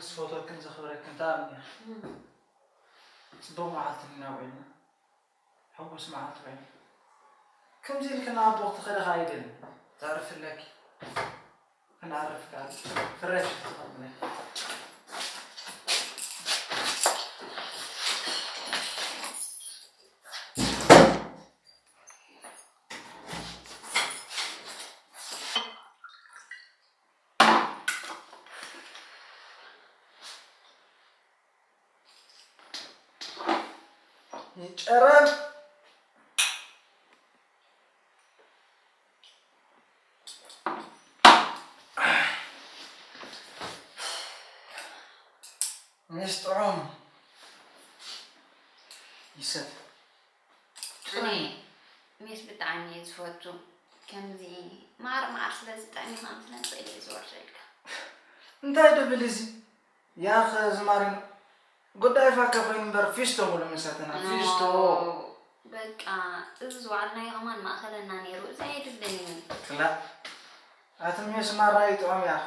ዝፈትወክን ዘኽብረክን ተኣምኒ። ጽቡቕ መዓልቲ ኢና ውዒልና። ሕጉስ መዓልቲ ውዒልና። ከምዚ ኢልክና ኣቦ ክትኸደ ኸኣ ኣይደልን። ተዕርፍለኪ። ክንዓርፍ ከኣ ፍረሽ ትቐብለ። ይጨረም። ሜስ ጥዑም ይሰት። ኣነ ሜስ ብጣዕሚ እየ ዝፈቱ። ከምዚ መዓር መዓር ስለ ዝጥዕም እዩ፣ ከምዚ ነንስእ ኢለ እየ ዝወርደልካ። እንታይ ዶ ብል እዚ? ያኽ ዝማሪኖ፣ ጉዳይ ፋካ ኮይኑ እምበር ፊስቶ ሙሉ መሳተና፣ ፊስቶ። በቃ፣ እዚ ዝወዓልናዮ ከማን ማእኸለና ነይሩ፣ እዚ ኣየድልን እዩ። ክላእ፣ ኣቲ ሜስ ማራ ይጥዑም ያኽ።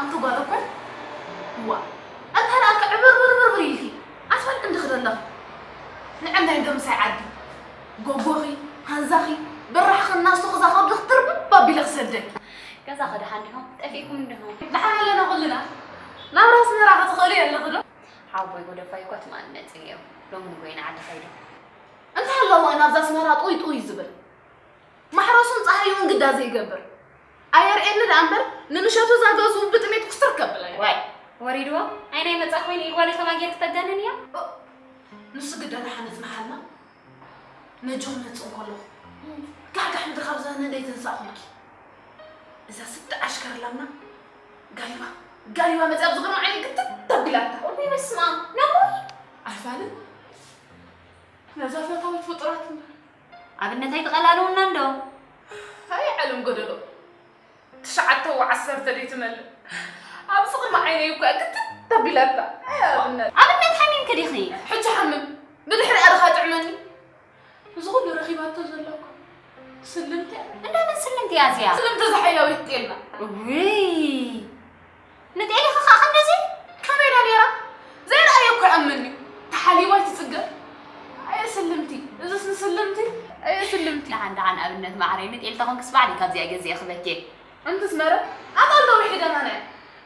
ኣንቲ ጓል እኮ፣ ዋ፣ ኣንታ ደኣ ክዕብርብርብርብር ኢልኪ ኣትፈልጢ እንዲ ክደለኺ። ንዕንዳይ እንዶ ምሳይ ዓዲ፣ ጎጎኺ፣ ሃንዛኺ፣ ብራሕኺ እናስተኹ እዛ ከብዲ ክትርብብ ኣቢለ ክሰደኪ። ገዛኺ ደሓን ዲኹም? ጠፊእኩም እንዲኹም? ደሓን ኣለና ኩልና። ናብራ ኣስመራ ክትኽእሊ ኣለኺ ዶ? ሓወቦይ ጎደፋይ እኳ ትማሊ መጺኡ ነይሩ። ሎሚ ንጎይና ዓዲ ከይዱ። እንታይ ኣለዎ ናብዛ ኣስመራ ጡይ ጡይ ዝብል? ማሕረሱን ጸሃዩን ግዳ ዘይገብር። ኣየርእየኒ ደኣ እምበር፣ ንምሸቱ እዛ ገዝኡ ብጥሜት ኩስትር ከብላ እያ። ዋይ፣ ወሪድዎ? ኣይ ናይ መጻ ኮይኑ ኢጓለ ከማን ጌርኪ ተጋንንዮ? እ፣ ንሱ ግዳ ደሓን ይጽንሓልና። ነጆ ክመጽእ እንከለኹ፣ ጋሕጋሕ ምድሪ ካብ ዘበነ ደይተንሳእኹልኪ። እዛ ስዲ ዓሽከር ላምና፣ ጋሊባ፣ ጋሊባ መጺኣ ብዝግርማ ዓይኒ ግትት ኣቢላታ። ወይ በስመ ኣብ፣ ነሞ? ኣይፋልን። ነዛ ፈታዊት ፍጡራት እምበር። ኣብነት ኣይትቐላልውና እንዶ። ኣይ ዓለም ጎደሎ። ትሽዓተ ወዓሰርተ ደይትመልእ። ኣብዚ ቅድሚ ዓይነይ እኮ ክትት ኣቢላታ። ኣይ ኣብነት። ኣብነት ሓሚምኪ ዲኺ? ሕጂ ሓምም። ብድሕሪኣ ድኻ ጥዕመኒ? እዚ ኩሉ ረኺባቶ ዘላ እኮ ስልምቲ እያ። እንደምን ስልምቲ እያ እዚኣ? ስልምቲ እዛ ሓያዊት ጤልና። እውይ። ንጤልኺ ኸኣ ክንድዚ? ከመይ ኢላ ነይራ? ዘይረኣየ እኮ ይኣምን እዩ። ተሓሊባ ኣይትጽገብ። ኣየ ስልምቲ፣ እዝስ ንስልምቲ? ኣየ ስልምቲ። ደሓን፣ ደሓን ኣብነት ማዕረይ፣ ንጤል ተኾንክስ ባዕለይ ካብዚኣ ገዚኤ ክበኬ። ኣንቲ ኣስመረ፣ ኣታ ኣለዉ ይሒደና ነያ።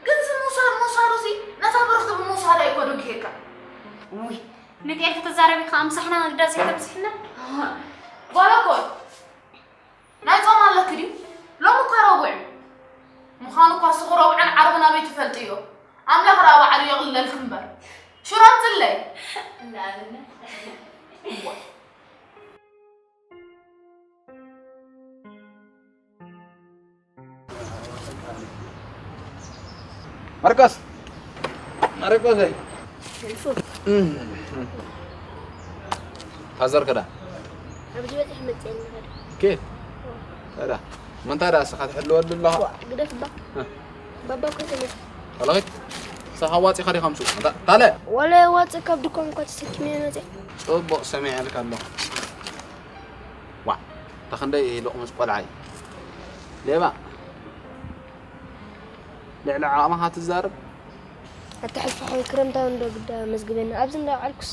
ግን እዚ ምውሳድ ምውሳዱ እዚ ነታ ብርኽቲ ብምውሳዳ እዩ እኮ ደጊሄካ። ውይ፣ ንጤል ክትዛረቢ ከኣ ምሳሕና ግዳ ዘይተብዝሕና። ጓል እኮ ናይ ጾም ኣለኪ ድዩ? ሎሚ እኳ ረቡዕ እዩ። ምዃኑ እኳ ስኹ ረቡዕን ዓርብን ኣበይ ትፈልጥዮ? ኣምላኽ ደኣ ባዕሉ የቕልለልኪ እምበር። ሽሮ ኣምጽለይ። እንዳ ኣብነት። እዋ። ማርቆስ! ማርቆሰይ! ፋዘር ከዳ? ኣብዚ በጺሕ መጽእ ንኸድ። ኦኬ። ከዳ። መንታ ደኣ እስኻ ትሕልወሉ ኣለኻ? ዋ፣ ግደፍ እባ። እ። ባባ እኮ ተመስ-፣ ኣለኺ? እስኻ ዋጺኻ ዲኻ ምስኡ? እንታ-፣ ታለ? ወለ ዋጺ ካብ ድኳን እኳ ተሰኪመ መጽእ። ጽቡቕ ሰሚዐልካ ኣለኹ። ዋዕ፣ እታ ክንደይ ልቑምስ ቆልዓ እዩ። ሌባ። ልዕሊ ዓቕምኻ ትዛረብ። ኣታ ሕልፋ ሓወይ፣ ክረምታዊ እንዶ ግዳ መዝግበኒ። ኣብዚ እንዳ ውዓልኩስ።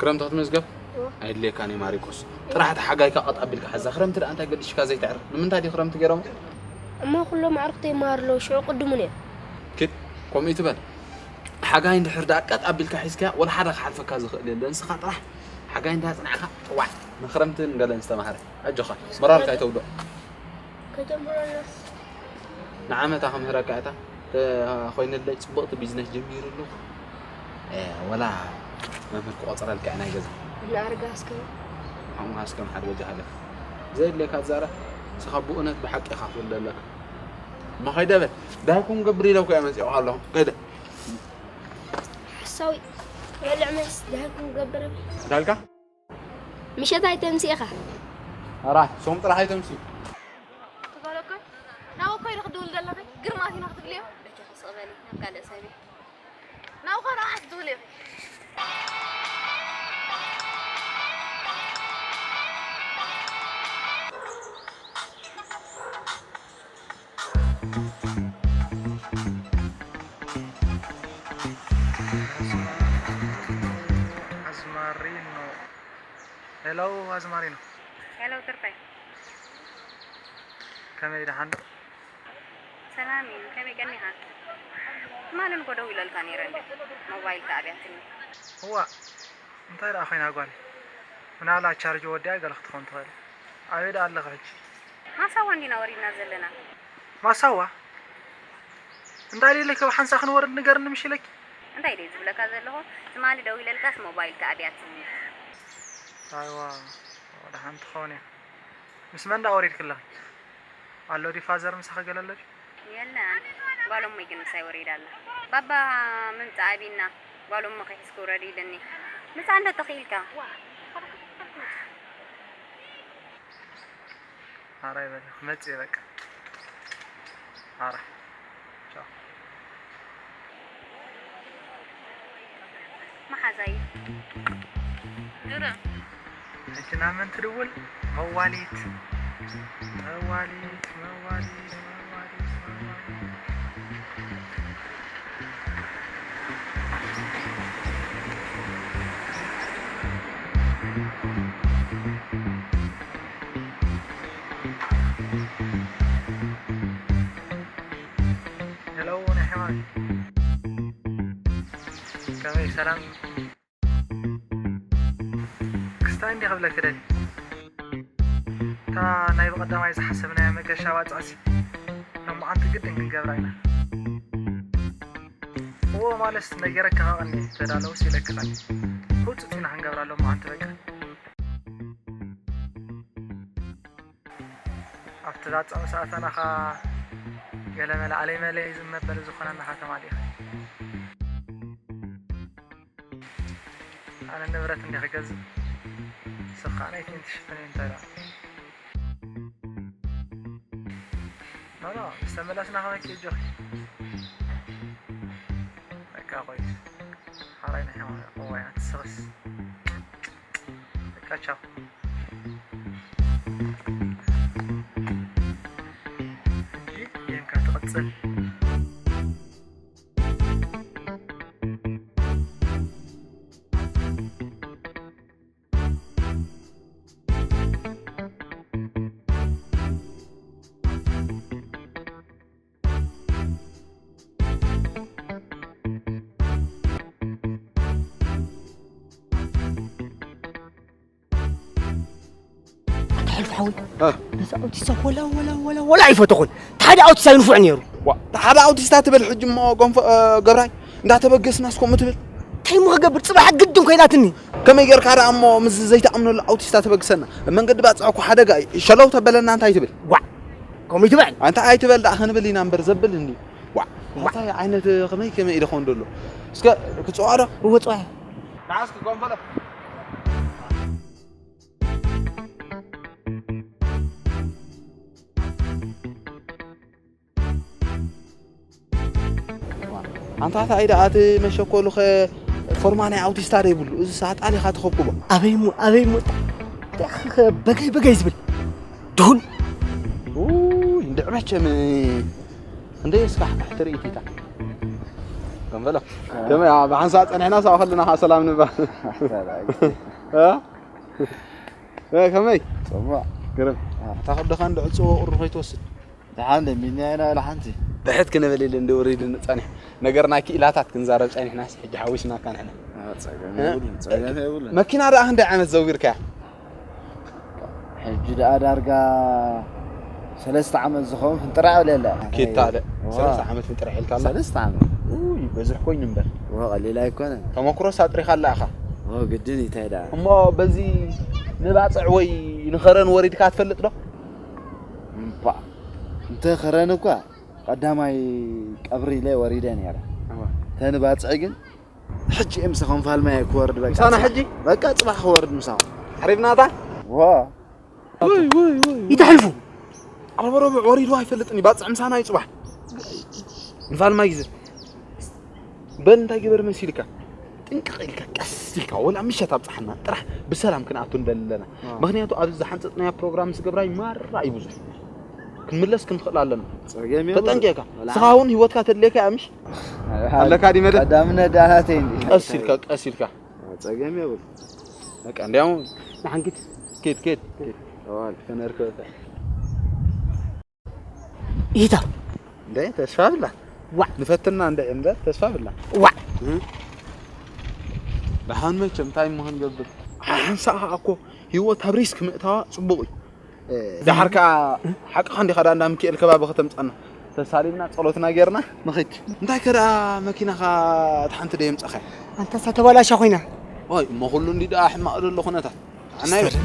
ክረምቲ ክትምዝገብ? እወ። ኣየድልየካን እዩ ማሪቆስ። ጥራሕ እቲ ሓጋይካ ቀጥ ኣቢልካ ሓዛ። ክረምቲ ደኣ እንታይ ገዲሽካ ዘይትዕርፍ? ንምንታይ ድዩ ክረምቲ ገይሮሞ? እሞ ኩሎም ኣዕሩኽተይ ይመሃሩ ኣለዉ። ሽዑ ቅድሙን እዮም። ኪድ፣ ከምኡ ይትበል። ሓጋይ እንድሕር ደኣ ቀጥ ኣቢልካ ሒዝካያ፣ ወላ ሓደ ክሓልፈካ ዝኽእል የለን። ንስኻ ጥራሕ ሓጋይ እንዳጽናዕካ፣ ዋዕ፣ ንኽረምትን ገለን ዝተማህረ። ኣጆኻ፣ ሞራልካ ኣይተውድኦ። ከጀምረናስ? ንዓመታ ክምህረካ እታ ተ-፣ ኮይነለይ ጽብቕቲ ቢዝነስ ጀሚሩ ኣለኹ። እ፣ ወላ መምህር ክቆጽረልካ እየ ናይ ገዛ። ንኣርጋ እስከ። ንዓኡ እስከ ሓደ በጃ ሃለፍ። ዘየድልየካ ትዛረብ፣ ንስኻ ብእውነት ብሓቂ ኢኻ ክትብል ዘለካ። እሞ ከይደ በል፣ እንታይ ክገብር ኢለ እኮ እየ መፂእኻ ኣለኹ። ከይደ። ሓሳዊ፣ በልዕ መስ እንታይ ክገብር? እንዳልካ? ምሸት ኣይተምሲ ኢኻ። ኣራ፣ ሶም ጥራሕ ኣይተምሲ። ትበለኮ? ናብ እኮ ኢሉ ክድውል ዘለኺ? ግርማት ኢና ክትብልዮ? በጃኺ ስቕ በሊ፣ ናብ ካልእ ሰብ እየ። ናብ ኸረዓ ክትብል ኢኺ። ኣዝማሪኖ። ሄሎ ኣዝማሪኖ። ሄሎ ትርፋይ። ከመይ ደሓን ዶ? ሰላም እዩ፣ ከመይ ቀኒኻ? ትማሊ እኮ ደዊለልካ ነይረ እንዴ? ሞባይልካ ኣብያትኒ። እዋ፣ እንታይ ደኣ ኮይና ጓለይ? ምናልባት ቻርጅ ወዲኣ ገለ ክትኸውን ትኽእል። ኣበይ ደኣ ኣለኺ ሕጂ? ማሳዋ እንዲና ወሪድና ዘለና። ማሳዋ? እንታይ ደይለኪ ብሓንሳእ ክንወርድ ንገርኒ ምሽ ኢለኪ? እንታይ ደይ ዝብለካ ዘለኹ? ትማሊ ደዊለልካስ ሞባይልካ ኣብያትኒ። ኣይዋ፣ ደሓን ትኸውን እያ። ምስ መን ደኣ ወሪድኪ ኣለኺ? ኣሎ ድዩ ፋዘር ምሳኺ ገለ ኣሎ ድዩ? የለን። ጓል እሞይ ግን ምሳይ ወሪዳ ኣላ። ባባ ምምጻእ ኣቢና፣ ጓል እሞኺ ሒዝኪ ውረዲ ኢሉኒ። ምጻእ እንዶ ተኽኢልካ። ሓራይ በል፣ ክመጽእ እየ በቃ። ሓራይ። ቻው። መሓዛይ። ግርም። ሕጂ ናብ መን ትድውል? መዋሊት። መዋሊት፣ መዋሊት፣ መዋሊት፣ መዋሊት። ሄሎ፣ ናይ ሕማም። ከመይ፣ ሰላም? ክስታይ እንዲኺ ክብለኪ ደልየ። እታ ናይ ብቐዳማይ ዝሓሰብናያ መገሻ ባጽዕሲ ሎማዓንቲ ግድን ክንገብራ ኢና። እዎ ማለትስ ነጊረኪ ከቐኒ ተዳለውስ ኢለኪ ኸኣ። ህጹጽ ኢና ክንገብራ ሎማዓንቲ በቃ። ኣብቲ ዛጸ ምስ ኣተናኻ ገለ መለ ኣለይ መለይ ዝመበል ዝኾነናኻ ተማሊእኻ። ኣነ ንብረት እንዲኺ ገዝእ፣ ንስኺ ኸኣ ናይቲን ትሽፍንዮ እንታይ ደኣ? ኖ፣ ኖ፣ ምስ ተመለስና ኸበኪ ኣጆኺ። በቃ ቆይ። ሓራይ ናይ ሕማም እዋይ፣ ኣቲ ስኽስ። በቃ ቻው። ሕጂ ጌምካ ትቕጽል። ኣታ ሕልፊ ሓወይ፣ እ። ነዚ ኣውቲስታ ወላ፣ ወላ፣ ወላ፣ ወላ ኣይፈተኹን። እቲ ሓደ ኣውቲስታ እዩ ንፉዕ ነይሩ። ዋ፣ እቲ ሓደ ኣውቲስታ ትብል ሕጂ እሞ ጎንፎ፣ እ፣ ገብራይ፣ እንዳተበገስናስ ከምኡ ትብል? እንታይ እሞ ክገብር? ጽባሕ ግድን ኮይናትኒ። ከመይ ጌርካ ደኣ እሞ ምስ ዘይትኣምነሉ ኣውቲስታ ተበግሰና? ኣብ መንገዲ ባጽዕ እኮ ሓደጋ እዩ። ሸለው ተበለና እንታይ ትብል? ዋ፣ ከምኡ ይትበል። ኣንታ ኣይትበል ደኣ ክንብል ኢና እምበር ዘብል እንዲ። ዋ፣ ዋ። እንታይ ዓይነት ከመይ ከመይ ኢለ ኾን ደሎ? እስከ ክጽዋዕ ዶ? እወ፣ ጽዋዕ። ደኣ እስኪ ጎንፈሎ። ኣንታ እንታይ ደኣ እቲ መሸኮሉ ኸ ፎርማ ናይ ኣውቲስታ ዶ ይብሉ? እዚ ሳጣን ኢኻ ትኸብክቦ። ኣበይ እሞ፣ ኣበይ እሞ፣ እንታይ ኢኻ ኸ በገይ በገይ ዝብል? ድሁል። ኡይ፣ እንድዒ መቸም እንደ እስካሕካሕ ትርኢት ኢታ። ከም በሎ። ከመይ፣ ኣ፣ ብሓንሳእ ጸኒሕና ሳብ ከለና ኸዓ ሰላም ንባል። እ? እ፣ ከመይ? ጽቡቕ። ግርም። ኣ። እታ ከብድኻ እንዶ ዕጽዎ ቁሪ ከይትወስድ። ደሓን ደሚና ኢና ዋላ ሓንቲ። ብሕት ክንብል ኢሉ እንዶ ወሪዱ ጸኒሕ። ነገርና ክኢላታት ክንዛረብ ጸኒሕናስ ሕጂ ሓዊስናካ ንሕና። ኣ፣ ጸገም እ? የብሉን፣ ጸገም የብሉን። መኪና ደኣ ክንደይ ዓመት ዘዊርካያ? ሕጂ ደኣ ዳርጋ ሰለስተ ዓመት ዝኸውን ፍንጥር ኣዕብለላ። ኬታ ኣለ። እዋ። ሰለስተ ዓመት ፍንጥር ሒልካ ኣላ? ሰለስተ ዓመት። ኡይ፣ በዝሕ ኮይኑ እምበር። እዋ፣ ቀሊል ኣይኮነን። ተመክሮስ ኣጥሪኻ ኣላ ኢኻ። እዋ፣ ግድን እዩ፣ እንታይ ደኣ። እሞ በዚ ንባጽዕ ወይ ንኸረን ወሪድካ ትፈልጥ ዶ? እምባ፣ እንተ ኸረን እኳ ቀዳማይ ቀብሪ ኢለ ወሪደ ነይረ። እዋ። ተን ባጽዕ ግን ሕጂ እየ ምሳኹም ፋልማየ ክወርድ፣ በቃ ምሳና ጽባሕ። ሕጂ? በቃ ጽባሕ ክወርድ ምሳኹም። ዓሪፍናታ? ዋ። ወይ፣ ወይ፣ ወይ፣ ወይ። ይተሕልፉ። ዓረብ ረቡዕ ወሪዱ ኣይፈልጥን እዩ። ባጽዕ ምሳና እዩ ጽባሕ። ንፋልማይ ግዜ። በል እንታይ ግበር መሲልካ? ጥንቅቕ ኢልካ፣ ቀስ ኢልካ፣ ወላ ምሸት ኣብጽሓና። ጥራሕ ብሰላም ክንኣቱ ንደሊ ኣለና። ኣዎ። ምኽንያቱ ኣብዚ ዝሓንጸጽናዮ ፕሮግራም ምስ ገብራይ ማራ እዩ ብዙሕ። ክንምለስ ክንኽእል ኣለና። ጸገም የብሉን። ተጠንቂቕካ። ወላ ንስኻ እውን ህይወትካ ተድልየካ እያ፣ ምሽ? ኣለካ ድዩ መደብ? ቀዳምነት ዳናተይ እንዲ። ቀስ ኢልካ፣ ቀስ ኢልካ። ጸገም የብሉን። በቃ እንዲያውም ንሓንኪት ኬድ፣ ኬድ፣ ኬድ። ተዋል፣ ከነርከበታ። ኢታ። እንደ ተስፋ ብላ። ዋዕ። ንፈትና እንደ እምበር ተስፋ ብላ። ዋዕ። እህ። ደሓን መቸም እንታይ ምዃን ገብር። ሓንሳእ ኸኣ እኮ ህይወት ኣብ ሪስክ ምእታዋ ጽቡቕ እዩ። እ፣ ደሓር ከኣ ሓቅኻ እንዲኻ ደኣ እንዳ ሚካኤል ከባቢ ከተምጻና። ተሳሊምና ጸሎትና ጌርና ንኺድ። እንታይ ከ ደኣ መኪናኻ እታ ሓንቲ ደየምጻኻያ? ኣንታሳ ተበላሻ ኮይና። ኦይ፣ እሞ ኩሉ እንዲ ደኣ ሕማቕ ዘሎ ኩነታት። ኣናይ በል።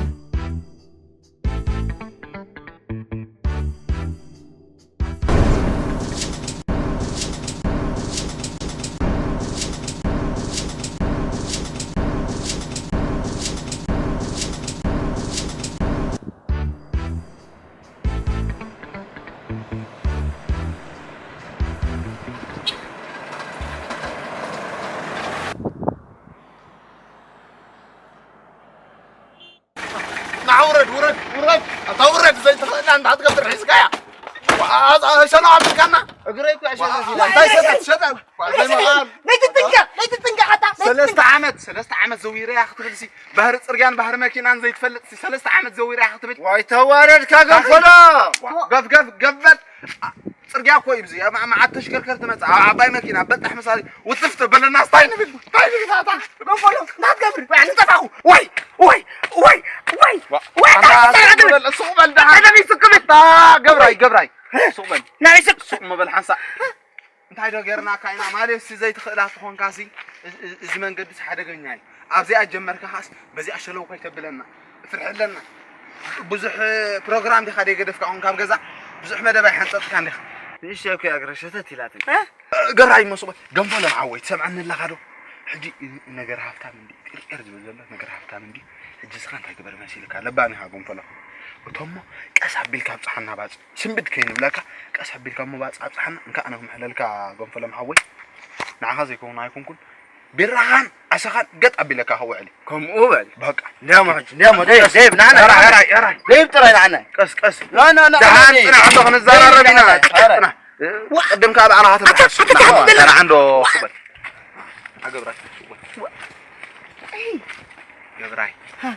ንዓ ውረድ፣ ውረድ፣ ውረድ። ኣታ ውረድ፣ ዘይትኽእላ እንዳ ትገብር ሒዝካያ። ዋ፣ ኣታ ሸነው ኣቢልካና። እግረይ እኮ እያ ሸነው ኢላ። እንታይ ሸጠት፣ ሸጠት? ዋ፣ ዘይምዃን። ለይትትንቀቕ፣ ለይትትንቀቕ ኣታ፣ ለይትትንቀቕ። ሰለስተ ዓመት፣ ሰለስተ ዓመት ዘዊረያ ክትብልሲ፣ ባህሪ ጽርግያን ባህሪ መኪናን ዘይትፈልጥሲ፣ ሰለስተ ዓመት ዘዊረያ ክትብል። ዋይ፣ ተዋረድካ ገንፎሎ። ዋ፣ ገፍ፣ ገፍ፣ ገፍ በል። ጽርግያ እኮ እዩ፣ ብዚ መዓት ተሽከርከርቲ መጻ፣ ኣብ ዓባይ መኪና በጣሕ መሳሊ ውትፍ ተበለና፣ ስታይ ንብል፣ ስታይ ንብል። ኣታ ገንፎሎ፣ እንታይ ትገብር? ወይ፣ ንጠፋኹ። ወይ፣ ወይ፣ ወይ፣ ወይ፣ ዋ፣ ኣታ እንታይ ትገብር? ሱቕ በል ደሓን። ኣታ ገብራይ፣ ገብራይ፣ ሱቕ በል። ናይ ሱቕ። ሱቕ ምበል ሓንሳእ። እንታይ ዶ ጌርናካ ኢና? ማለት ሲ ዘይትኽእላ ትኾንካ ሲ፣ እዚ፣ እዚ፣ እዚ መንገዲ ሲ ሓደገኛ እዩ። ኣብዚኣ ጀመርካ ኻስ በዚኣ ሸለው ከይተብለና። ፍርሒ ኣለና። ብዙሕ ፕሮግራም ዲኻ ደይ ገደፍካ፣ ኣሁን ካብ ገዛ ብዙሕ መደብ ኣይሓንጸጥካን ዲኻ? ንእሽተይ እኮ እያ እግረ ሸተት ኢላትኒ። እ? ገብራይ መስሎ፣ ገንፎሎም ሓወይ፣ ትሰምዓኒ ኣለኻ ዶ? ሕጂ ነገር ሃብታም እንዲ፣ ቂርቂር ዝብል ዘሎ ነገር ሃብታም እንዲ። ሕጂ እስኻ እንታይ ግበር መሲልካ? ለባም ኢኻ ገንፎሎም። እቶሞ ቀስ ኣቢልካ ኣብጽሓና ባጽዕ። ስንብድ ከይንብለካ፣ ቀስ ኣቢልካ እሞ ባጽዕ ኣብጽሓና። እንካ ኣነ ክምሕለልካ ገንፎሎም ሓወይ። ንዓኻ ዘይከውን ኣይኮንኩን። ቢራኻን ዓሳኻን ገጥ ኣቢለካ ከውዕል። ከምኡ በል። በቃ። እንዲያሞ ሕጂ፣ እንዲያሞ፣ ደይ፣ ደይ፣ ናና፣ ራይ፣ ራይ፣ ራይ። ደይ፣ ጥራይ ናና። ቀስ፣ ቀስ። ና፣ ና፣ ና፣ ደሓን ና፣ ጽናሕ እንዶ ክንዘራረብ ኢና። ና፣ ና፣ ና። ጽናሕ። ዋ፣ ቅድም ካብ ኣራኻ ተበላሽ። ኣታ፣ ኣታ፣ ና፣ ኣታ፣ ተራ ዓንዶ፣ ኣታ። ሱቅ በል። ኣገብራሽ፣ ሱቅ በል። ዋ። ኣይ። ገብራይ። ሃ።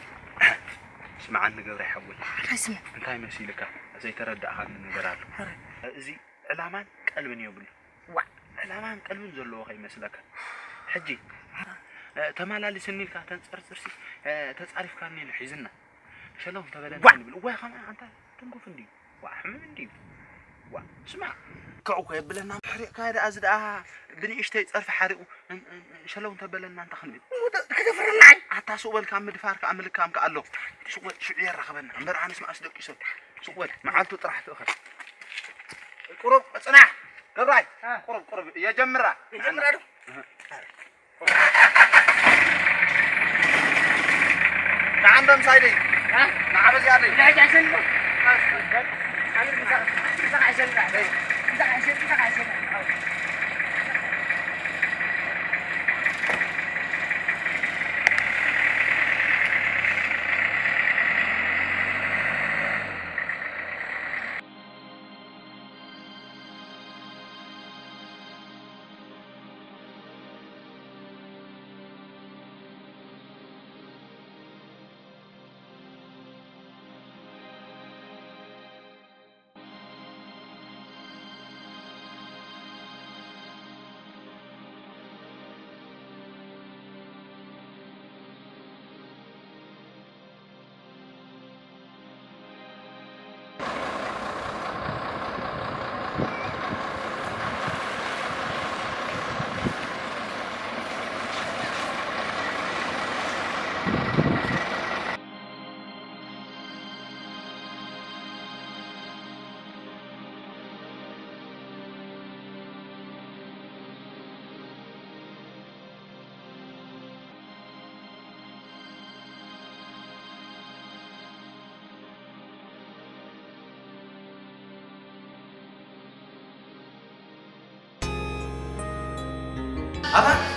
ስምዓኒ ገብራይ ሓወይ። እንታይ ስምዕ? እንታይ መሲልካ? ዘይተረዳእኻኒ ነገር ኣሎ። ኧረ። እዚ ዕላማን ቀልብን የብሉ። ዋዕ፣ ዕላማን ቀልብን ዘለዎ ከይመስለካ። ሕጂ፣ እ፣ ተማላሊስኒ ኢልካ ተንጸርጽርሲ፣ እ፣ ተጻሪፍካኒ ኢሉ ሒዝና። ሸለው እንተበለና ዋዕ። ንብል። እዋይ፣ ኸምኣ ኣንታ ትንኩፍ እንድዩ። ዋዕ፣ ሕምም እንድዩ። ዋዕ፣ ስማዕ። ክዑ እኮ የብለና። ሕሪቕካ ደኣ፣ እዚ ደኣ ብንእሽተይ ጸርፊ ሓሪቑ፣ እን-፣ እን-፣ ሸለው እንተበለና እንታይ ክንብል? እሞ ደ-፣ ክደፍረና። ኣታ ሱቕ በል፣ ካብ ምድፋር ከኣ ምልካም ከኣ ኣሎ። ሱቕ በል፣ ሽዑ የራኽበና። እምበር ኣነስ መኣስ ደቂሰ። ሱቕ በል፣ መዓልቱ ጥራሕ ትእኸል። ቁሩብ ጽናሕ፣ ገብራይ፣ አ። ቁሩብ፣ ቁሩብ፣ የጀምራ። የጀምራ ዶ? እህ። ንዓንዶ ምሳይ ደይ? አ? ንዓ በዚኣ ደይ? ንዓ ጃሸን ዶ? ኣነ ምሳኻ፣ ምሳኻ ጃሸን ዶ? ደይ። ምሳኻ ጃሸን፣ ምሳኻ ጃሸን ዶ? ኣታ